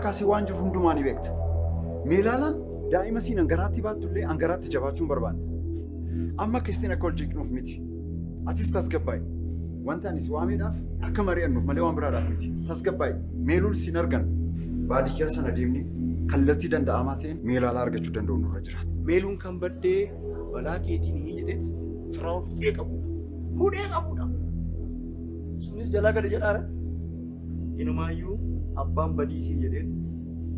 kaasee waan jiru hundumaa ni beekta. Meelaalaan daa'ima siin angaraatti baattullee angaraatti jabaachuun barbaanne. Amma keesseen akka ol jeeqnuuf miti. Atis tasgabbaa'i. Wanta anis waameedhaaf akka mari'annuuf malee waan biraadhaaf miti. Tasgabbaa'i. Meeluun siin argan. Baadiyyaa sana deemnee kallattii danda'amaa ta'een meelaalaa argachuu danda'u nurra jiraata. Meeluun kan baddee balaa keetiin hin jedheet firaa hudhee qabudha. Hudhee qabudha. Sunis jalaa gadi jedhaara. Inumaayyuu abbaan badiisii jedheet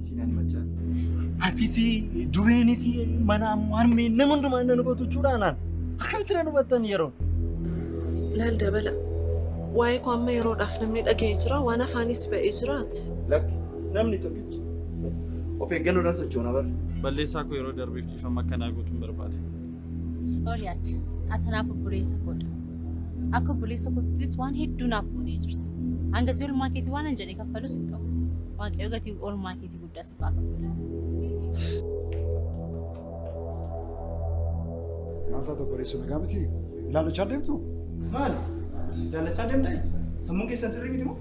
siinaan himachaa. Atis dureenis mana harmee nama hundumaa inni hubatu jechuudhaan akkamitti na hubattan yeroo? Laal dabala. Waa'ee koo amma yeroodhaaf namni dhaga'ee jira waan afaanis ba'ee jiraati. Lakki namni tokkichi of eeggannoodhaan sochoona bara. Balleessaa koo yeroo darbeef dhiifama akkanaa gootuun barbaade. Oliyaad, ati naaf obboleessa koodha. Akka obboleessa kootiis waan hedduu naaf gootee jirta. Hanga oolmaa keetii waan hin jedhe kaffalus hin qabu. Waaqayyo gatii oolmaa keetii guddaa si ba'a kaffala. Maal taate obboleessoo nagaa miti? Ilaalachaa deemtu? Maali? Ilaalachaa deemtani? Sammuun keessan sirrii miti moo?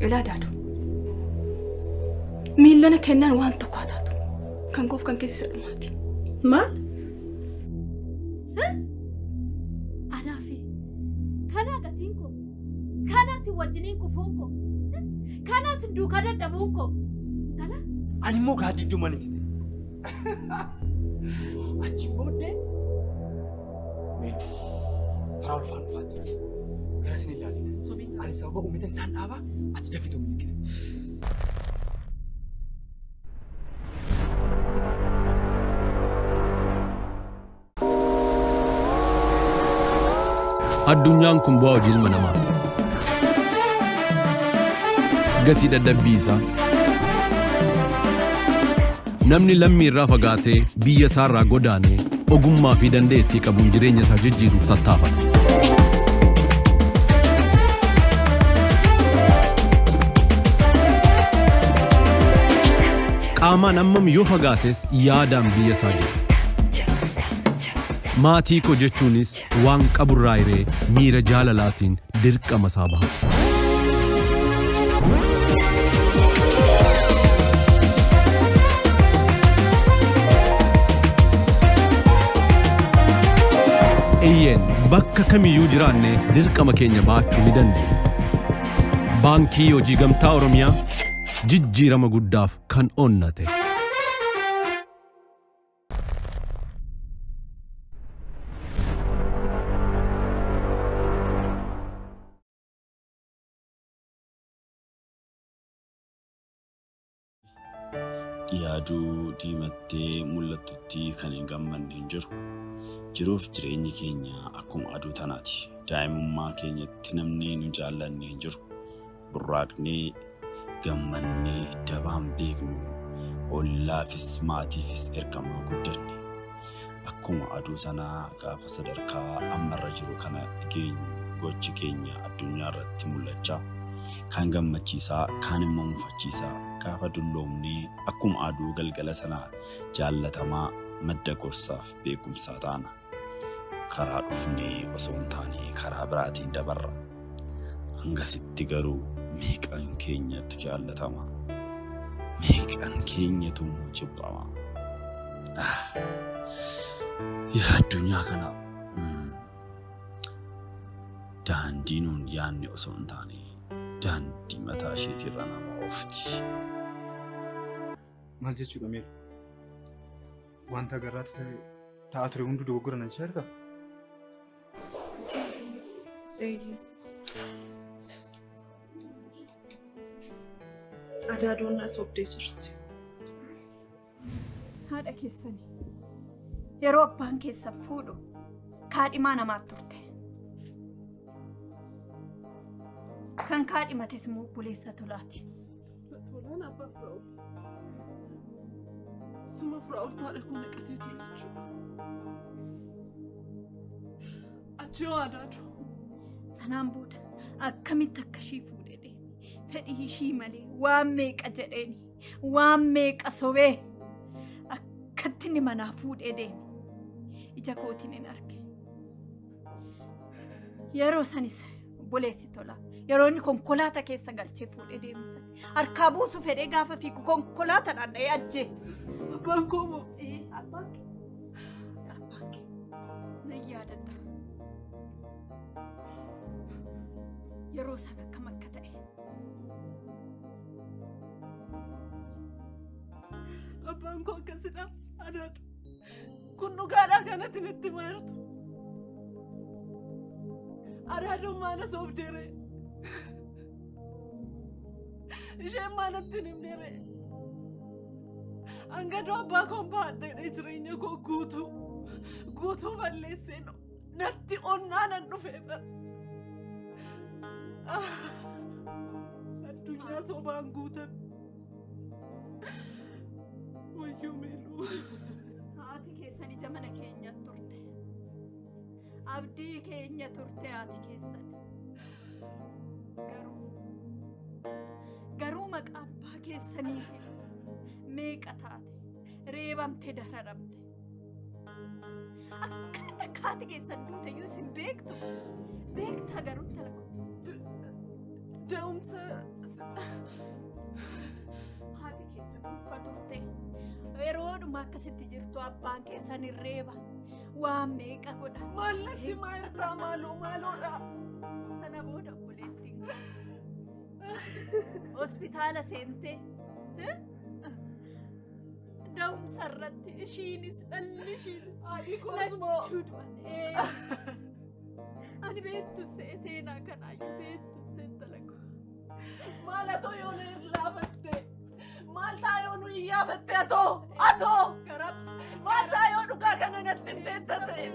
Ilaa daadu. Miillana kennaan waan tokko haa taatu. Kan koof kan keessa dhumaati. Maal? Anaafi kanaa gatiin koo, kanaa si wajjiniin kufuun koo, kanaa si duukaa dadhabuun koo. Intala? Ani immoo gaaddidduu mana itti ta'e. Achi booddee meeluu karaa ulfaan dhufaa jirti. Gara isin ilaalina. Ani sababa uummatan isaan dhaabaa ati dafituu miidhagina. Addunyaan kun bu'aa hojii ilma namaati. Gatii dadhabbii isaa. Namni lammii irraa fagaatee biyya isaarraa godaanee ogummaa fi dandeettii qabuun jireenya isaa jijjiiruuf tattaafata. Qaamaan hammam yoo fagaates yaadaan biyya isaa jira. Maatii koo jechuunis waan qaburraa hiree miira jaalalaatiin dirqama isaa baha. Eeyyeen bakka kamiyyuu jiraanne dirqama keenya baachuu ni dandeenya. Baankii Hojii Gamtaa Oromiyaa jijjiirama guddaaf kan onnate. Yaaduu diimattee mul'attutti kan hin gammanne hin jiru. Jiruuf jireenyi keenya akkuma aduu tanaati. Daa'imummaa keenyatti namni nu jaallanne hin jiru. Burraaqnee gammannee dabaan beeknu ollaafis maatiifis ergamaa guddanne. Akkuma aduu sanaa gaafa sadarkaa ammarra jiru kana geenyu gochi keenya addunyaa irratti mul'achaa kaan gammachiisaa kaan immoo mufachiisaa gaafa dulloomnee akkuma aduu galgala sanaa jaallatamaa madda gorsaaf beekumsaa taana. Karaa dhufnee osoo hin taane karaa biraatiin dabarra. Hangasitti garuu meeqaan keenyatu jaallatama? Meeqaan keenyatu immoo jibbama? Yaa addunyaa kana daandii nuun yaadne osoo hin taane daandii mataa isheetirra nama oofti. Maal jechuudha meelu? Wanta agarraatti ta'aa ture hunduu dogoggora nan sheerta? Adaadoon as obdee jirti. Haadha keessanii yeroo abbaan keessan fuudhu kaadhimaa namaaf turte. Kan kaadhimates immoo obboleessa Tolaati. Tolaan abbaa Firaa'ol. Suma Firaa'ol haadha koo naqatee ture jechuudha. Achi yoo adaadu. Sanaan booda akkamitti akka ishii fuudhee deeme fedhii ishii malee waan meeqa jedheeni waan meeqa sobee akkatti Akkatti inni manaa fuudhee deeme. Ija kootiin hin arge. Yeroo sanis obboleessi Tolaa yeroo inni konkolaataa keessa galchee fuudhee deemu sana harkaa buusu fedhee gaafa fiigu konkolaataadhaan dha'ee ajjeese. Abbaan koo moo? Abbaan kee. Abbaan kee. Nan yaadadha. Yeroo sana akkam akka ta'e. Abbaan koo akkasidha. Anaadha. Kun dhugaadhaa kanatti natti himaa jirtu. Araadoon maana soobdeere. Isheen maanatti hin himneere. Angadoo abbaa koon baadhee jireenya koo guutuu guutuu balleessee natti onnaa nan dhufee bara. Addunyaa sobaan guutame. Wayyuu Meeluu. Haati keessan ija mana keenya turte. Abdii keenya turte haati keessan. Garuu maqaa abbaa keessaniitiin meeqa taate reebamte dararamte. Akkamitti akka haati keessan duute iyyuu isin beektu. Beektaa garuu intala koo. Da'umsa haati keessan ulfa turte. Yeroodhuma akkasitti jirtu abbaan keessan hin reeba. Waan meeqa godha. Maallatti maalirraa maaloo maaloodha. Sana booda obboleettiin hospitaala seentee da'umsa irratti ishiinis dhalli ishiinis haadhi koos moo? Lachuu du'an. Ani beektu seenaa kanaayyuu beektu intala koo. Maal atoo yoo na irlaafatte? Maal taa yoo nu iyyaafatte atoo? Atoo! Maal taa yoo dhugaa kana natti himteessa ta'e?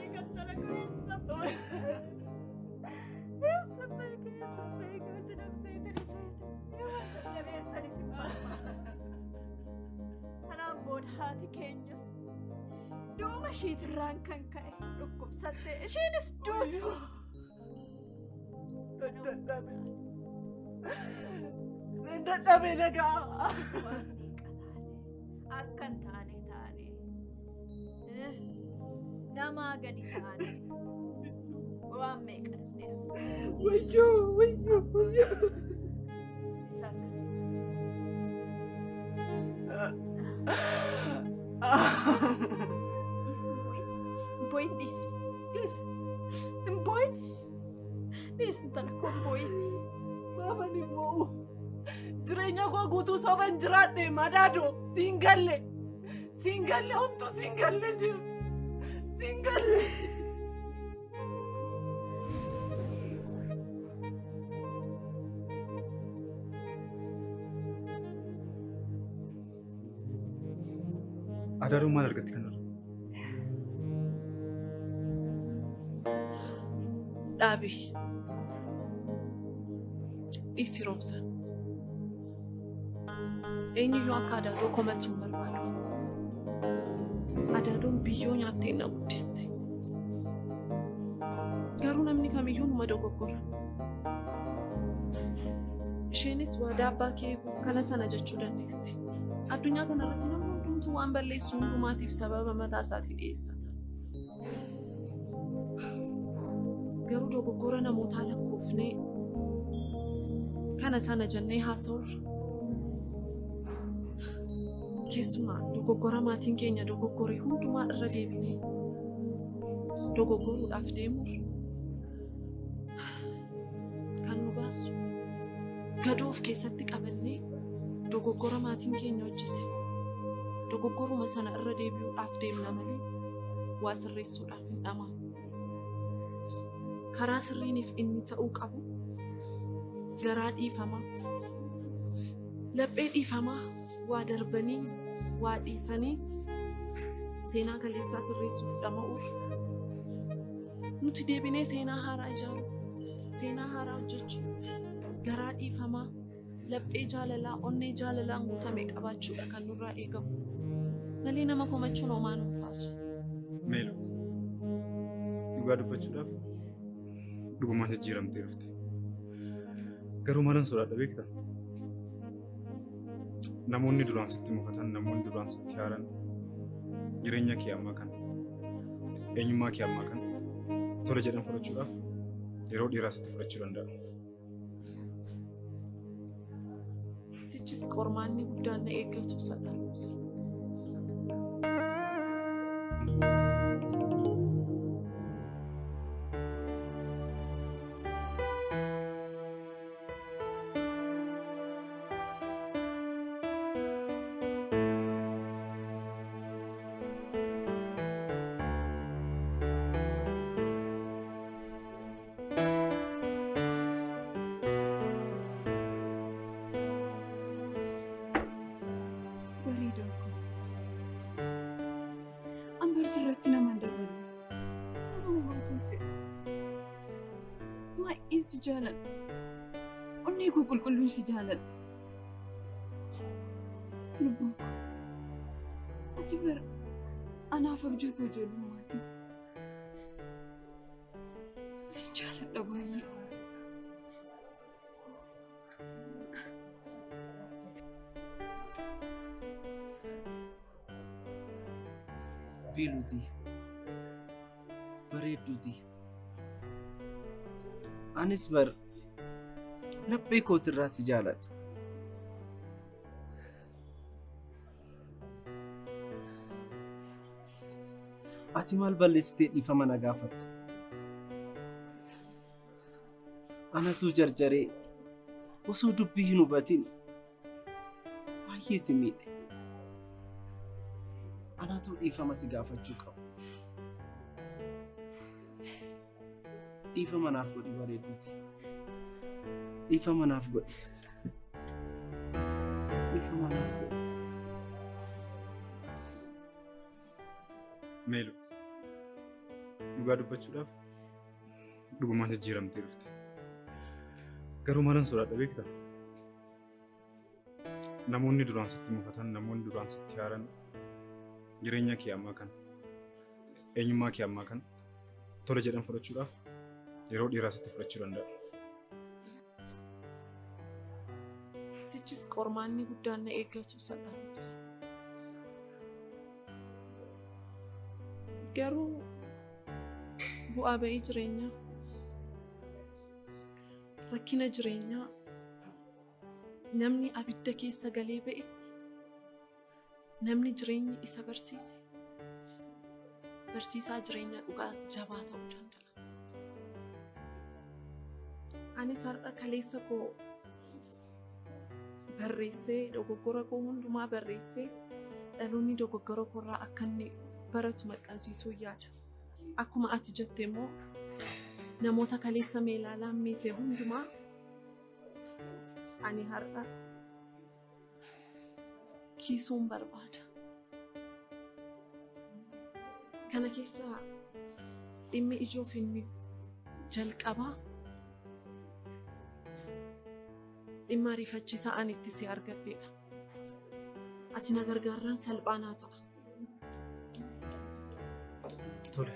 Sanaan booda haati keenyas duuma ishiitirraan kan ka'e dhukkubsatte ishiinis duute. Nan dadhabe nagaa. Waan meeqa taane akka hin taane taane namaa gadi taane waan meeqa dhufne. Wayyoo wayyoo wayyoo. Isa akkasii. Dhiisi hin boo'in. Hin boo'in dhiisi. Dhiisi. Hin boo'in. Dhiisi intala koo hin boo'in. Maafan hin boo'u. Jireenya koo guutuu soban jiraadhe madaadoo siin galle. Siin galle homtuu siin galle siin galle. Adaadoon maal argatti kanarra? Dhaabi. Dhiisi Roomsaan. Eenyuyyuu akka adaadoo komatu hin barbaadu. Adaadoon biyyoo nyaattee na guddiste. Garuu namni kamiyyuu numa dogoggora. Isheenis waadaa abbaa kee eeguuf kana sana jechuu dandeessi. Addunyaa kanarratti namni hundumtuu waan balleessu hundumaatiif sababa mataa isaatii dhiyeessata. Garuu dogoggora namootaa lakkoofnee kana sana jennee haasa'urra. Keessumaa dogoggora maatiin keenya dogoggore hundumaa irra deebinee dogoggoruudhaaf deemurra kan nu baasu gadoo of keessatti qabannee dogoggora maatiin keenya hojjete dogoggoruma sana irra deebi'uudhaaf deemna malee waa sirreessuudhaaf hin dhamaanu. Karaa sirriiniif inni ta'uu qabu garaa dhiifamaa, laphee dhiifamaa waa darbanii waa dhiisanii seenaa kaleessaa sirreessuuf dhama'uuf nuti deebinee seenaa haaraa ijaaruu, seenaa haaraa hojjechuu, garaa dhiifamaa, laphee jaalalaa, onnee jaalalaan guutame qabaachuudha kan nurraa eegamu. Malee nama komachuun homaa nu ulfaatu. Meeloo, dhugaa dubbachuudhaaf dhugumaan jijjiiramtee dhufte. Garuu maalan sodaadha beektaa? Namoonni duraan sitti mufatan, namoonni duraan sitti haaran Jireenya kee ammaa kana, eenyummaa kee ammaa kana tola jedhan fudhachuudhaaf yeroo dheeraa sitti fudhachuu danda'a. Sichis qormaanni guddaan na eeggatu isa dha Roobsa. Bareedaa koo. An sirratti nama hin dabalu. Nama hubaatuun fedha. Baay'een si jaaladha. Onnee koo qulqulluun si jaaladha. Lubbuu koo. Ati bara anaaf abjuu koo ijoollummaati. Si jaaladha baay'ee. Biiluuti. Bareedduuti. Anis bar laphee kootirraa si jaaladha. Ati maal balleessitee dhiifama na gaafatta? Anatu jarjaree osoo dubbii hin hubatin baay'ee si miidhe. Anatu dhiifama si gaafachuu qaba. Dhiifama naaf godhi bareedduuti. Dhiifama naaf godhi. Dhiifama naaf godhi. Meelu, dhugaa dubbachuudhaaf dhugumaan jijjiiramtee dhufte. Garuu maalan sodaadha beektaa? Namoonni duraan sitti mufatan, namoonni duraan sitti haaran jireenya kee ammaa kana, eenyummaa kee ammaa kana tola jedhan fudhachuudhaaf yeroo dheeraa sitti fudhachuu danda'a. Sichis qormaanni guddaan na eeggatu isa dha Roobsa. Garuu bu'aa ba'ii jireenyaa, rakkina jireenyaa, namni abidda keessa galee ba'e, namni jireenyi isa barsiise, barsiisaa jireenya dhugaa jabaa ta'uu danda'a. Anis har'a kaleessa koo barreessee, dogoggora koo hundumaa barreessee, dhaloonni dogoggora koorraa akka inni baratu maxxansiisuu yaada. Akkuma ati jette immoo namoota kaleessa meelaalaan miite hundumaa ani har'a kiisuun barbaada. Kana keessa dhimmi ijoo fi inni jalqabaa dhimma ariifachiisaa ani itti si argadheedha. Ati na gargaarraan salphaa naa ta'a. Tole.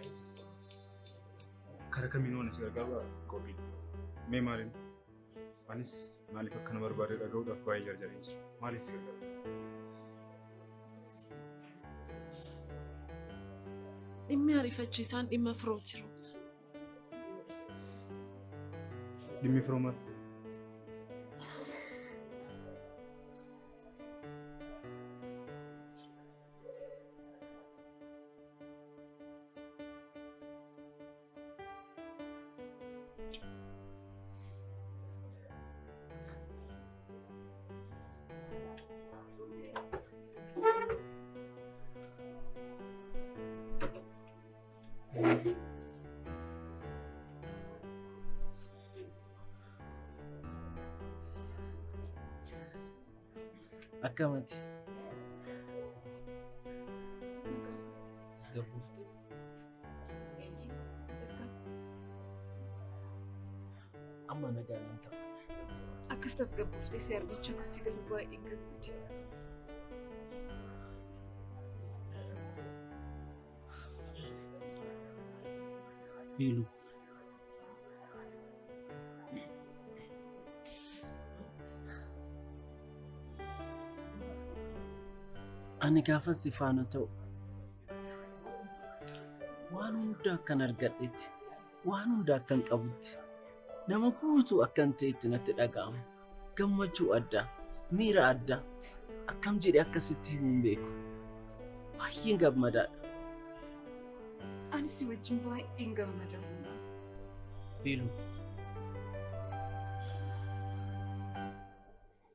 Karaa kamiinuu ani si gargaaruudhaaf qophiidha. Mee maaliin? Anis maaliif akkana barbaade dhaga'uudhaaf baay'ee jarjareen jira. Maaliif si gargaaru? Dhimmi ariifachiisaan dhimma firooti Roobsa. Dhimmi firoo maal? Akkamati? Tasgabboofte? Amma nagaa nan ta'a. Akkas tasgabbooftee si argachuu kootti garuu baay'ee gammade. Biilu. Ani gaafa si faana ta'u guddaa akkan argadhetti, waan hunda akkan qabutti, nama guutuu akkan ta'etti natti dhaga'ama. Gammachuu addaa, miira addaa, akkam jedhee akkasitti himuu hin beeku. Baay'een gammadaadha. Ani si wajjin baay'een gammada. Bilu.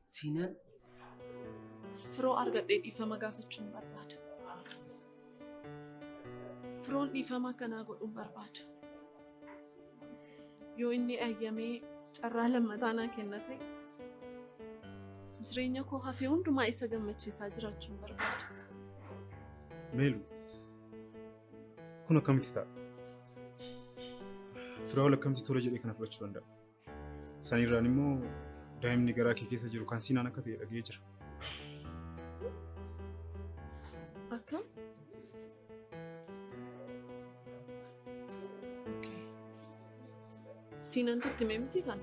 Siinaan Firoo argadhee dhiifama gaafachuun barbaada. Firoon dhiifama akkanaa godhuun barbaada. Yoo inni ayyamee carraa lammataa naa kenna ta'e jireenya koo hafee hundumaa isa gammachiisaa jiraachuun barbaada. Meelu, kun akkamitti ta'a? Firaa'ol akkamitti tola jedhee kana fudhachuu danda'a? Sanirraan immoo daa'imni garaa kee keessa jiru kan Siinaan akka ta'e dhaga'ee jira. Akkam? Okay. Siinaan tutti himee miti kana?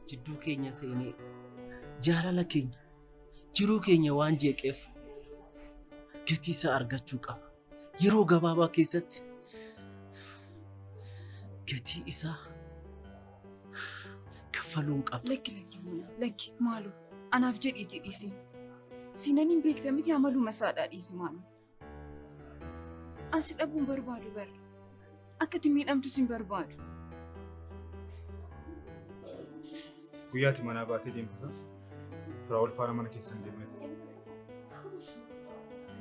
Jidduu keenya seenee jaalala keenya jiruu keenya waan jeeqeef gatii isaa argachuu qaba. Yeroo gabaabaa keessatti gatii isaa kaffaluun qaba. Lakki lakki Boona, lakki maaloo anaaf jedhiitii dhiisi. Siinaniin beekta miti amaluma isaadhaa dhiisi maaloo. Ani dhabuun barbaadu bara. Akka ati miidhamtus hin barbaadu. Guyyaatti manaa baatee deemtu Firaa'ol faana mana keessa hin deemne ture.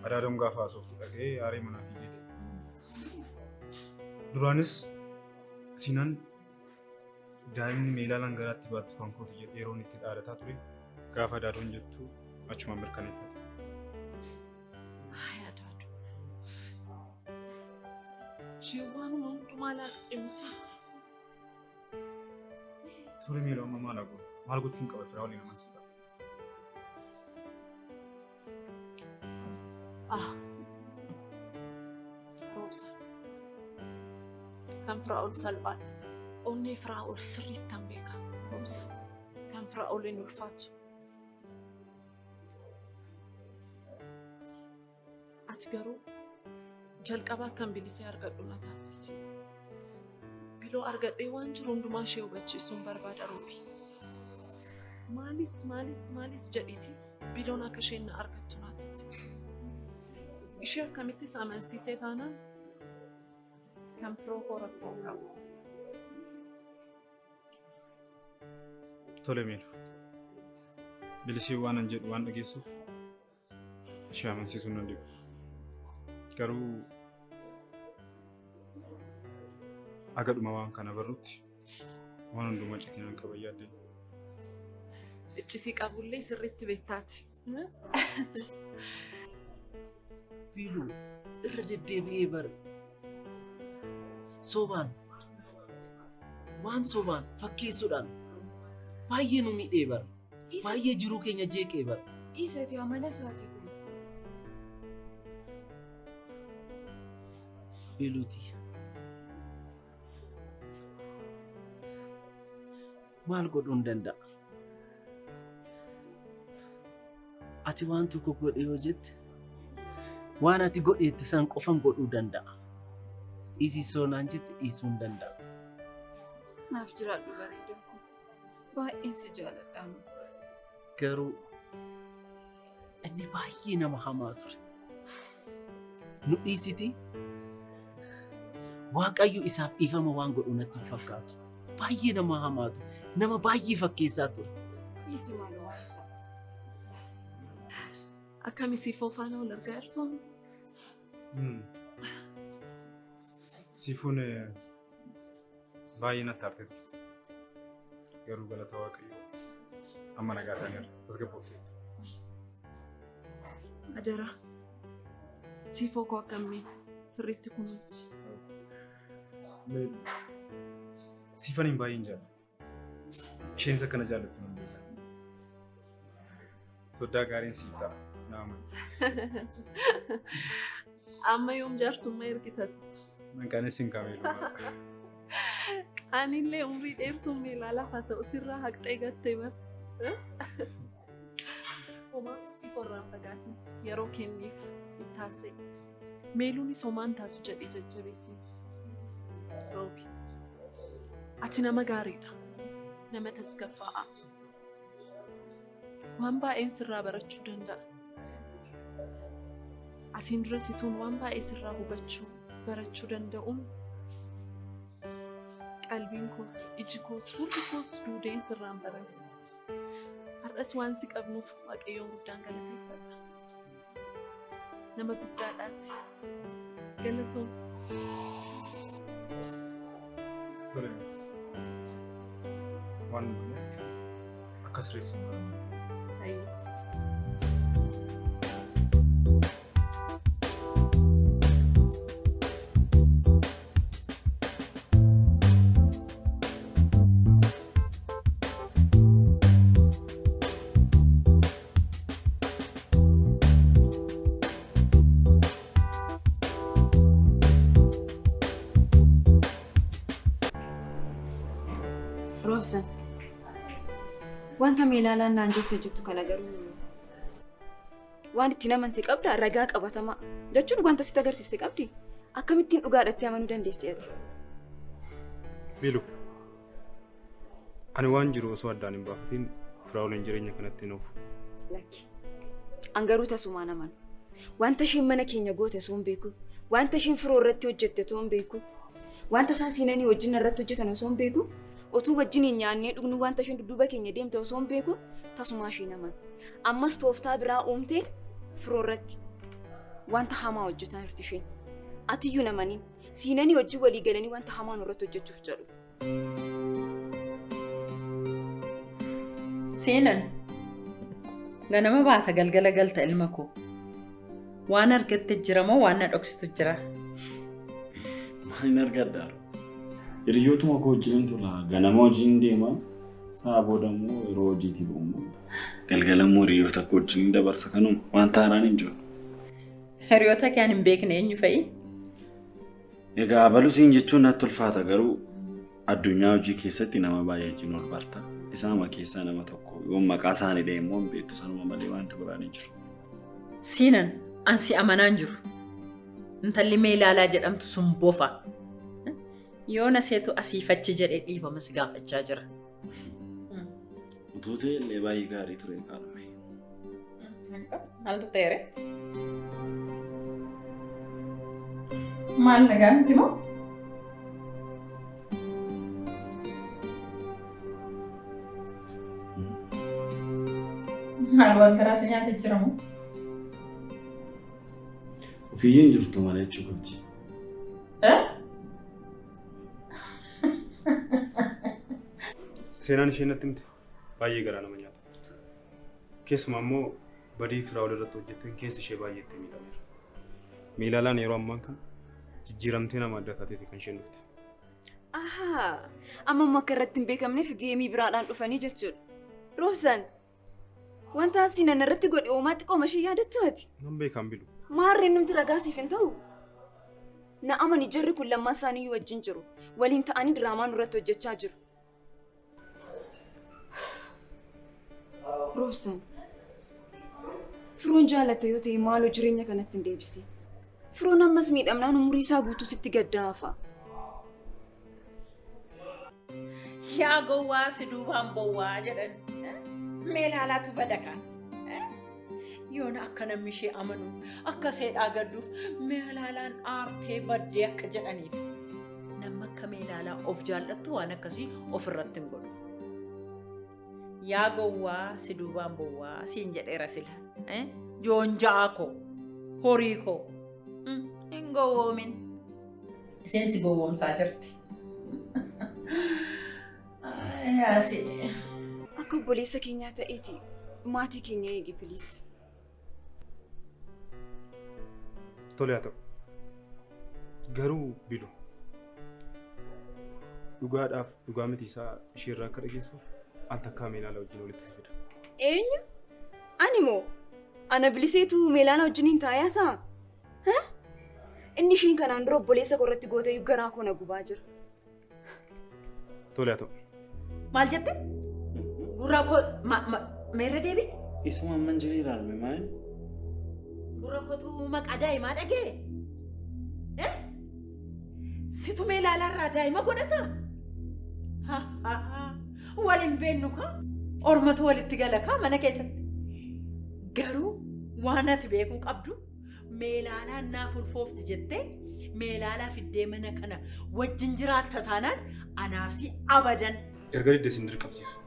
Adaadoon gaafa haasoftu dhaga'ee aaree manaa fiigee deeme. Duraanis Siinaan daa'imni Meelaalaan garaatti baattu kan kooti jedhee yeroon itti dhaadataa ture gaafa adaadoon jettu achumaan mirkaneeffate. Ay adaadoo. Isheen waanuma hundumaa laaqxee miti. Tole Meeloo amma maal haguugu? Maal gochuun qaba Firaa'oliin amansiisuudhaaf? Ah. Roobsa. Kan Firaa'ol salphaadha. Onnee Firaa'ol sirriittan beeka. Roobsa. Kan Firaa'ol hin ulfaatu. Ati garuu jalqaba akkan bilisee argadhu na taasisi. Biloo argadhee waan jiru hundumaa ishee hubachiisuun barbaada Roobi. Maalis maalis maalis jedhiiti biloon akka isheen na argattu na taasisi. Ishee akkamittis amansiisee taanaan kan firoo koo rakkoo qabu. Tole Meelu. Bilisee waan an jedhu waan dhageessuuf ishee amansiisuun nan dhibu. Garuu agadhuma waan kana barrutti waan hundumaa iccitii nan qaba yaaddeen. Iccitii qabullee sirriitti beektaati. Bilu irra deddeebi'ee bara sobaan waan sobaan fakkeessuudhaan baay'ee nu miidhee bara baay'ee jiruu keenya jeeqee bara. Dhiisati amala isaatii kun. Biluuti. Maal godhuun danda'a? Ati waan tokko godhe yoo jette waan ati godheette san qofan godhuu danda'a. Dhiisii soonaan jette dhiisuu hin danda'a. Naaf jiraadhu bareedaa koo. Baay'een si jaaladha. Garuu inni baay'ee nama hamaa ture. Nu dhiisiti Waaqayyo isaaf dhiifama waan godhu natti hin fakkaatu. Baay'ee nama hamaa ture. Nama baay'ee fakkeessaa ture. Dhiisi maaloo waan isaa. Akkami siifoo faana wal argaa jirtu? Siifuun baay'ee natti aartee turte. Garuu galata Waaqayyoo amma nagaa taaneerra tasgabboofteetti. Adaraa siifoo koo akkamii sirriitti kunuunsi. Siifaniin baay'een jaalladha. Isheenis akkana jaallattu nan beeka. Soddaa gaariin siif ta'a. Nama. Amma yoom jaarsummaa ergitate? Maqaanis hin kameelu. Anillee umrii dheertuu miilaa lafa ta'u sirraa haqxee gattee bara. Homaa siif irraan fagaatin yeroo kenniif itti haasa'e. Meeluunis homaan taatu jedhee jajjabeessi. Roobi, ati nama gaariidha. Nama tasgabbaa'aa. Waan baay'een sirraa barachuu danda'a. Asiin dura situun waan baay'ee sirraa hubachuu, barachuu danda'uun qalbiin koos, iji koos, gurri koos duudeen sirraan barame. Har'as waan si qabnuuf Waaqayyoon guddaan galateeffadha. Nama guddaadhaati. Galatoom. Waan akka sirreessi. Roobsan, wanta Meelaalaan naan jette jettu kana garuu waan ittiin amante qabda ragaa qabatamaa jechuun wanta sitti agarsiiste qabdi akkamittiin dhugaadhaatti amanuu dandeessi ati? Bilu, ani waan jiru osoo addaan hin baafatiin Firaa'oliin jireenya kanatti hin oofu. Lakki, an garuu tasumaan amanu. Wanta isheen mana keenya goote osoo hin beeku, wanta isheen firoo irratti hojjette osoo hin beeku, wanta isaan siinanii wajjin irratti hojjetan osoo hin beeku, otuu wajjin hin nyaannee dhugnu wanta isheen dudduuba keenya deemte osoo hin beeku tasumaa isheen amanu. Ammas tooftaa biraa uumtee firoo irratti wanta hamaa hojjetaa jirti isheen. Atiyyuu namaniin siinanii wajjin walii galanii wanta hamaa nurratti hojjechuuf jedhu. Siinan ganama baata galgala galta ilma koo. Waan argatte jira moo waan na dhoksitu jira? Maal argaddaa? Hiriyootuma koo wajjin tura. Ganama hojiin deema. Sa'a booda immoo yeroo hojiitii ba'u galgala immoo hiriyoota koo wajjin dabarsa kanuma wanta haaraan hin jiru. Hiriyoota kee ani hin beekne eenyu fa'i? Egaa balusiin jechuun natti ulfaata garuu addunyaa hojii keessatti nama baay'ee wajjin ol barta. Isaama keessaa nama tokko yoo maqaa isaanii dha'e immoo hin beektu sanuma malee wanti biraan hin jiru. Siinan an si amanaan jiru. Intalli Meelaalaa jedhamtu sun bofa. Yoona seetu asiifachi jedhee dhiifama si gaafachaa jira. Utuu ta'e illee baay'ee gaarii ture kaalume. Maaltu ta'eere? Maal nagaa miti moo? Maal waan garaa si nyaatee jira moo? Ofiiyyuu hin jirtu malee jechuu kooti. Seenaan isheen natti himte baay'ee garaa nama nyaata. Keessumaa immoo badii Firaa'ol irratti hojjetteen keessi ishee baay'ee itti miidhameera. Meelaalaan yeroo ammaa kana jijjiiramtee nama adda taateeti kan isheen dhufte. Ahaa! Amma immoo akka irratti hin beekamneef geemii biraadhaan dhufanii jechuudha. Roobsan, wanta siinan irratti godhe oomaa xiqqooma ishee yaadattu ati? Nan beekan bilu. Maarreen numti ragaa siif hin ta'u? Na amani jarri kun lammaan isaaniiyyuu wajjin jiru. Waliin ta'anii diraamaa nurratti hojjechaa jiru. Roobsan, firoon jaalatta yoo ta'e maaloo jireenya kanatti hin deebisi. Firoon ammas miidhamnaan umurii isaa guutuu sitti gaddaafa. Yaa gowwaa si duubaan bowwaa jedhan. Meelaalaatu badaqa. Yoona akka namni ishee amanuuf, akka seedhaa gadduuf Meelaalaan aartee baddee akka jedhaniif. Namni akka Meelaalaa of jaallattu waan akkasii ofirratti hin godhu. Yaa gowwaa si duubaan bowwaa siin jedheera sila. Joonjaa koo, horii koo hin gowwoomin. Isheen si gowwoomsaa jirti. Yaasi. Akka obboleessa keenyaa ta'eeti maatii keenya eegi piliis. Tole haa ta'u. Garuu bilu dhugaadhaaf dhugaa miti isaa isheerraa akka dhageessuuf al takkaa Meelaalaa wajjin walitti si fida. Eenyu? Ani moo? Ana biliseetu Meelaalaa wajjin hin taa'aasaa? Inni ishiin kanaan dura obboleessa koo irratti goote garaa koo na gubaa jira. Tole haa ta'u. Maal jette? Gurra koo meerra deebi? Isuma amman jedhee ilaalme maal? Gurra kootu maqaa daa'imaa dhagee? Situ meelaalaarraa daa'ima godhataa? Waliin beennu kaa? Ormatu walitti gala kaa mana keessatti. Garuu waan ati beekuu qabdu meelaalaan naaf ulfoofti jettee meelaalaa fiddee mana kana wajjin jiraatta taanaan anaaf si abadan. Erga didde sin dirqamsiisu.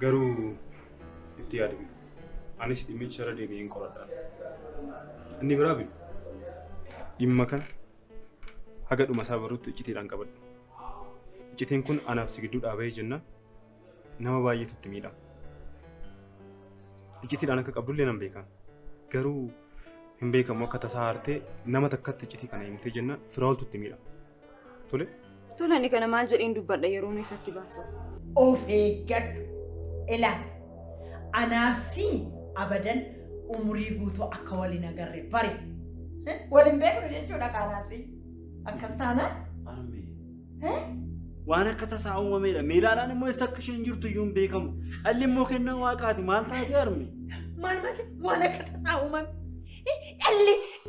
Garuu itti yaadame. Anis dhimmicha irra deebi'een qoradha. Inni biraa bilu. Dhimma kana haga dhuma isaa baruutti iccitiidhaan qabadhu. Iccitiin kun anaaf si gidduu dhaabee jennaan nama baay'eetu itti miidhama. Iccitiidhaan akka qabdullee nan beekan. Garuu hin beekamu akka tasaa hartee nama takkatti iccitii kana himtee jennaan firaa'oltu itti miidhama. Tole? Tole ani kana maal jedheen dubbadha yeroo meefatti baasa. Of eeggadhu. Ilaa anaaf si abadan umurii guutuu akka waliin agarre bari. Waliin beeknu jechuudha kanaaf si. Akkas taanaan? Armee. Waan akka tasaa uumameedha. Meelaalaan immoo eessa akka isheen jirtu iyyuu hin beekamu. Dhalli immoo kennaa waaqaati. Maal taate arme? Maal maal waan akka tasaa uumame?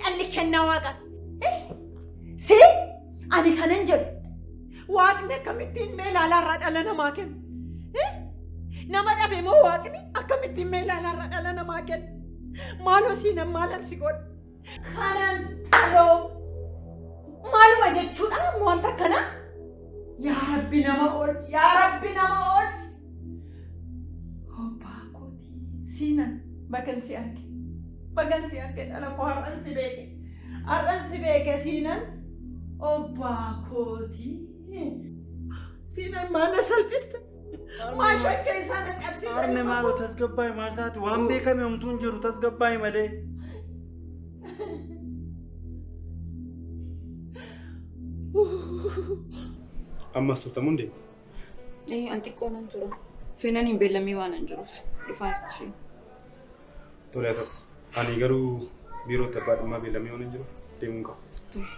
Dhalli kennaa waaqaati. Si ani kanan jedhu waaqni akkamittiin meelaalaarraa dhala namaa kenna? Nama dhabe moo waaqni akkamittiin meelaalaarraa dhala namaa kenna? Maaloo siinan maalan si godha? Kanan taloo maaluma jechuudha wanta akkanaa? Yaa Rabbi nama oolchi! Yaa Rabbi nama oolchi! Obbaa kooti siinan bagan si arge. Bagan si arge dhala koo har'an si beeke. Har'an si beeke siinan obbaa kooti. Siinan maana salphiste? Maa shakkee isaa na cabsiise? Arme maaloo tasgabbaa'e maal taate? Waan beekame homtuu hin jiru tasgabbaa'e malee. Ammas turtamu hin deemte? An xiqqoo nan tura. Feenan hin beellamee waan hin jiruuf dhufaa jirti isheen. Tole haa ta'u. Ani garuu biirootti abbaa dhimmaa beellamee waan hin jiruuf deemuun qaba. Tole.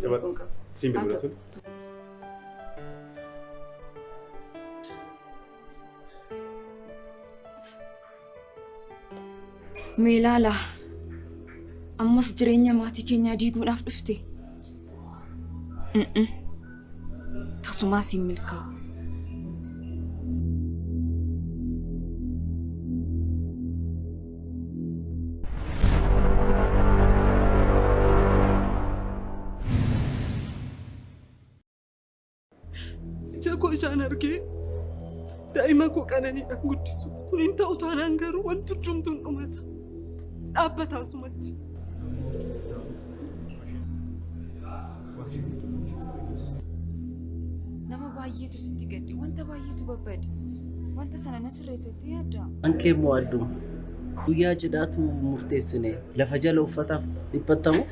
Deemuun qaba. Siin bilbila tole. Meelaala ammas jireenya maatii keenyaa diiguudhaaf dhufte. Tasumaas hin milkaa'u. Ija koo isaan argee daa'ima koo qananiidhaan guddisu. Kun hin ta'u taanaan garuu wanti hundumtuu dhumata. Dhaabbata asumatti. Nama baay'eetu sitti gadde, wanta baay'eetu babbade. Wanta sana na sirreessitee yaaddaa? Ankee immoo adduma. Guyyaa cidhaatu murteessine lafa jala uffataaf dhiphattamu.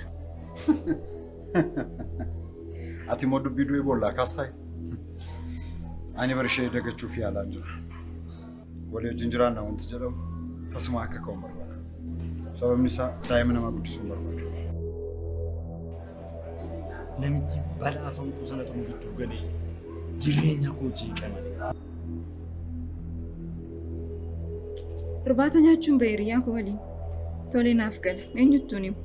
Ati immoo dubbii du'ee boollaa kaastaayi. Ani bara ishee dagachuuf yaalaan jira. Walii wajjin jiraanna wanti jedhamu tasuma akka ka'u barbaadu. Sababni isaa daa'ima namaa guddisuu barbaadu. Namichi balaa somtuu sanatu nu gidduu galee jireenya koo jeeqa malee. Irbaata nyaachuun ba'e hiriyaa koo waliin. Tolee naaf gala. Eenyuttuun himu?